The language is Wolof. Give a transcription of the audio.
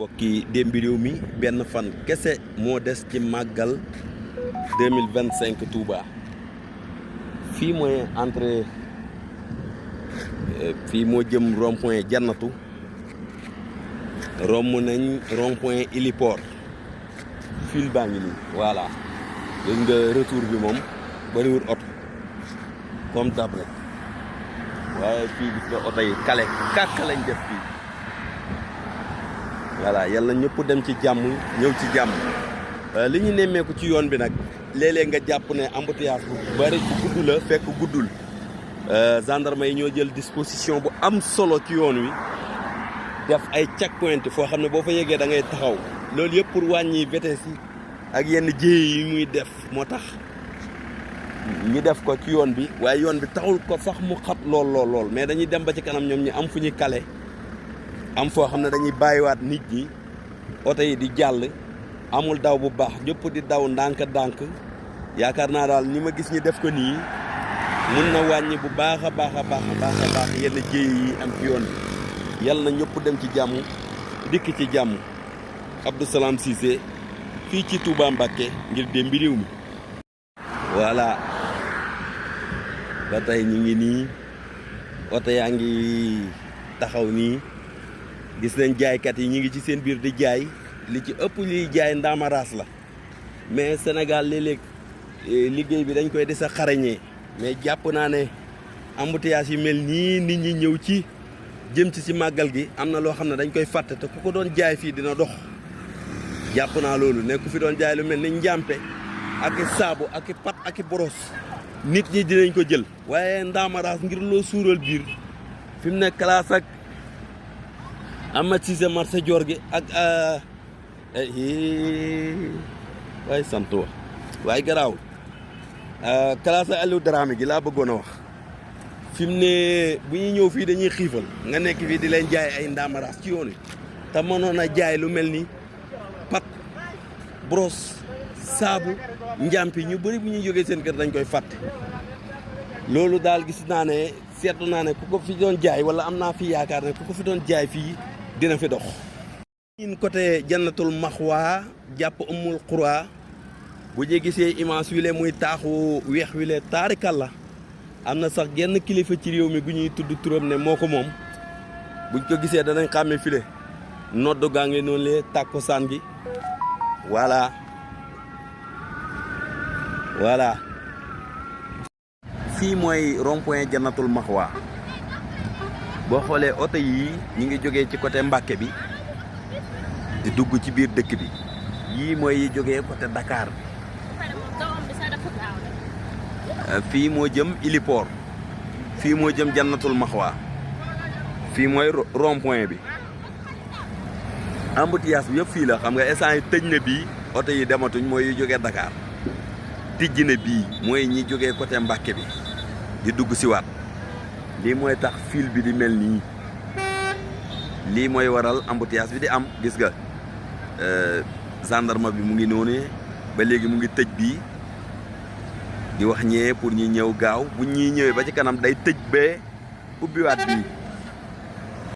bokki démbi réew mi benn fan kese moo des ci màggal 2025 Touba fii mooy entrée fii moo jëm rond point jannatu romb nañ rond point héliport fil baa ngi nii voilà gis nga retour bi moom bariwul oto comme dab rek waaye fii gis nga oto yi kale kàkk lañ def fii voilà yàlla ñëpp dem ci jàmm ñëw ci jàmm li ñu nemmeeku ci yoon bi nag léeg-léeg nga jàpp ne embouteillage bu bari bu gudd la fekk guddul gendarme yi ñoo jël disposition bu am solo ci yoon wi def ay checkpoint foo xam ne boo fa yeggee da ngay taxaw loolu yëpp pour wàññi vitesse yi ak yenn jéey yi muy def moo tax ñu def ko ci yoon bi waaye yoon bi taxul ko sax mu xat lool mais dañuy dem ba ci kanam ñoom ñu am fu ñuy kale am foo xam ne dañuy bàyyiwaat nit ñi oto yi di jàll amul daw bu baax ñëpp di daw ndànk-ndànk yaakaar naa daal ni ma gis ñi def ko nii mun na wàññi bu baax a baax yenn jéey yi am ci yoon bi yàlla na ñëpp dem ci jàmm dikk ci jàmm Abdou Salam Cissé fii ci Touba Mbacké ngir Démbi Réew mi voilà ba tey ñu ngi nii oto yaa ngi taxaw nii gis nañ jaaykat yi ñu ngi ci seen biir di jaay li ci ëpp liy jaay ndaamaraas la mais Sénégal léeg-léeg liggéey bi dañ koy des a xarañee mais jàpp naa ne embouteillage yi mel nii nit ñi ñëw ci jëm ci màggal gi am na loo xam ne dañ koy fàtte te ku ko doon jaay fii dina dox jàpp naa loolu ne ku fi doon jaay lu mel ni njàmpe ak i saabu ak i pat ak i boros nit ñi dinañ ko jël waaye ndaamaraas ngir loo suural biir fi mu ne classe ak Amath Cissé marché joor gi ak waaye sant wa waaye garaaw classe Aliou Dramé gi laa bëggoon a wax fi mu ne bu ñuy ñëw fii dañuy xiifal nga nekk fii di leen jaay ay ndaamaraas ci yoon wi te mënoon a jaay lu mel ni pat brosse saabu njàmpi ñu bëri bu ñuy jógee seen kër dañ koy fàtte loolu daal gis naa ne seetlu naa ne ku ko fi doon jaay wala am naa fi yaakaar ne ku ko fi doon jaay fii dina fi dox. ñun côté jannatul maxwa jàpp umul xura bu ñu gisee image wi le muy taaxu weex wi le taarikàlla am na sax genn kilifa ci réew mi gu ñuy tudd turam ne moo ko moom buñ ko gisee danañ xàmme file noddu gaa ngi noonu lee tàkkusaan gi voilà fii mooy rond-point jannatul maxwa boo xoolee oto yii ñi ngi jógee ci côté Mbacké bi di dugg ci biir dëkk bi yii mooy yi jógee côté Dakar fii moo jëm héliport fii moo jëm jannatul maxwa fii mooy rond-point bi embouteillage bi yëpp fii la xam nga instant yi tëj na bii oto yi dematuñ mooy yi jógee Dakar tijji na bii mooy ñi jógee côté Mbacké bi di dugg si waat lii mooy tax fil bi di mel nii lii mooy waral embouteillage bi di am gis nga gendarme bi mu ngi noonu ba léegi mu ngi tëj bii di wax ñee pour ñi ñëw gaaw bu ñuy ñëwee ba ci kanam day tëj bee ubbiwaat bii